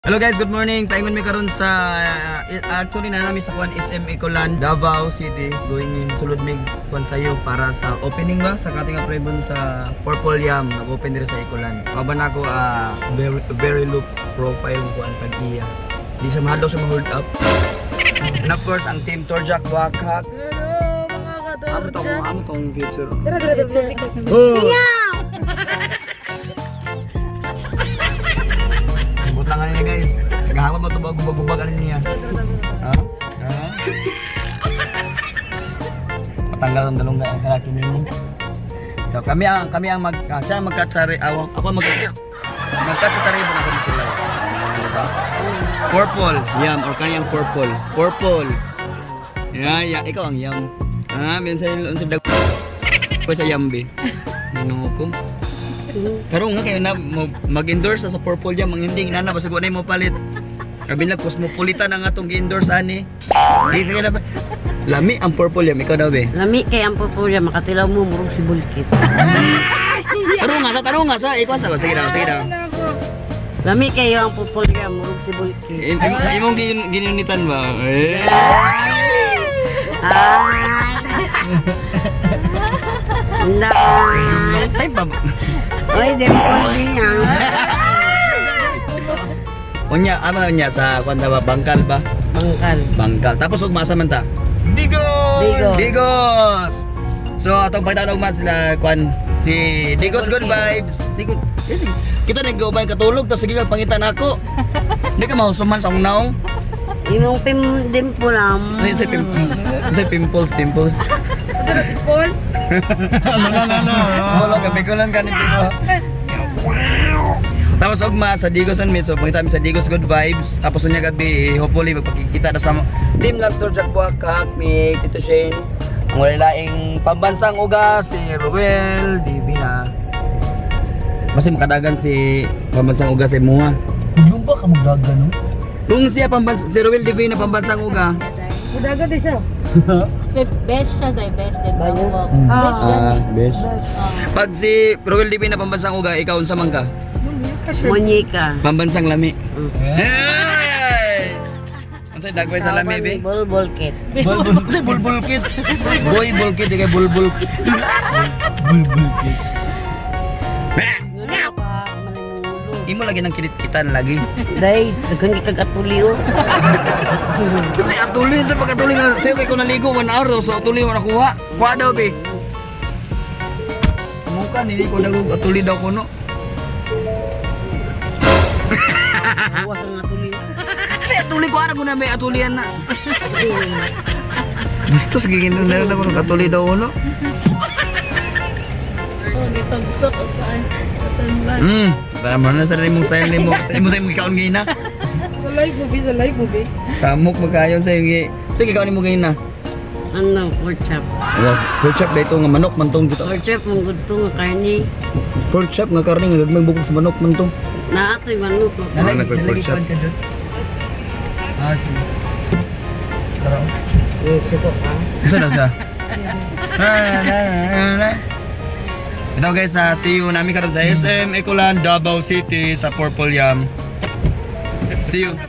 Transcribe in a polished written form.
Hello guys, good morning. Paingon mi karon sa actually na nami sa kuan SM Ecoland, Davao City. Going in sulod mig kuan sayo para sa opening ba sa kating ribbon sa Purple Yam nag-open diri sa Ecoland. Kauban nako very, very low profile mo kuan tag iya. Di siya mahalo siya ma-hold up. And of course, ang Team Torjak Wakak. Hello, mga Amo tong katorjak. Amo tong future. Tara, tara, tara. Oh! Bot lang niya, guys. Nagahapon mo to gubag-gubag ano niya. Ha? Ha? Patanggal ang dalong ang kalaki nimo. So kami ang mag siya ang mag-cut sa ako ang mag-cut sa ribbon, ako magkulay. Diba? Purple, yam or kaniyang purple. Purple. Yeah, ikaw ang yam. Ah, minsan unsa dag ko sa yambi. Ginoo ko. Karon nga kayo na mag-endorse sa Purple Yam, ang hindi inana basag wala mo palit. Kabi na cosmopolitan ang atong gi-endorse ani. Di sige na ba? Lami ang Purple Yam, ikaw daw be. Lami kay ang pupulya, makatilaw mo, murog si Bulkit. Tarong nga sa, ikaw sa, sige daw, sige daw. Lami kayo ang pupulya, murog si Bulkit. Imong ginunitan ba? Eh. Ay! Na! Ay, pa. Oy, dimple niya. Unya, ama unya sa kwan ba, Bangkal ba? Bangkal. Bangkal. Tapos ug masa man ta? Digos! Digos. Digos! So atong pakita ugma sila kwan si Digos Good Vibes. Digos. Yes, kita nag-ubay katulog tapos sige ka pangitan ako. Hindi ka mahusuman sa akong naong. Imong pim dimple am. Ano yun sa sa pimples, pimples. Tara si Paul. Wala ka bikulan ka ni Pico. Tapos ugma sa Digos and me, so pangita mi sa Digos Good Vibes. Tapos unya gabi, hopefully magpakikita na sa Team Love Jack Buakak ni Tito Shane. Ang wala laing pambansang uga si Ruel Divina. Basta makadagan si pambansang uga sa imuha. Yung ba ka magdaga, no? Kung siya si Ruel Divina pambansang uga. Mudaga di siya. So, best siya, dahil best din. Best siya. Ah, best. Pag si Ruel Divina pambansang uga, ikaw unsa man ka? Munyika. Pambansang lami. Hey! Ang say dagway sa lami be. Bulbulkit. Bulbul. Say bulbul kit. Boy bulkit di kay bulbul. Bulbul cake. Imo lagi nang kilit-kitan lagi. Day, daghan kay kag atuli oh. Sa atuli sa pagkatuli nga sayo kay ko naligo 1 hour so atuli mo nakuha. Kuha daw be. Sa muka nili ko nagug atuli daw kuno. Buwas ang atuli. Say atuli ko ara ko na may atulian na. Gusto sige ginon na ko atuli daw kuno. Oh, gitagsok o kaan. Katanban. Para mo na sa imong style nimo. Sa imo sa imong gikaon gina. Sa live movie, sa live movie. Samok magkayon sa imong. Sige gikaon nimo gina. Ano, pork chop. Wow, pork chop dito nga manok man tong dito. Pork chop, mong gusto nga karni. Pork chop nga karne nga gagmay bukog sa manok man to. Naatoy manok. Nalagi pork chop. Ah, sige. Tara. Eh, suko ka. Ito na siya. Ito guys, see you namin karon sa SM Ecoland, Davao City sa Purple Yam. See you.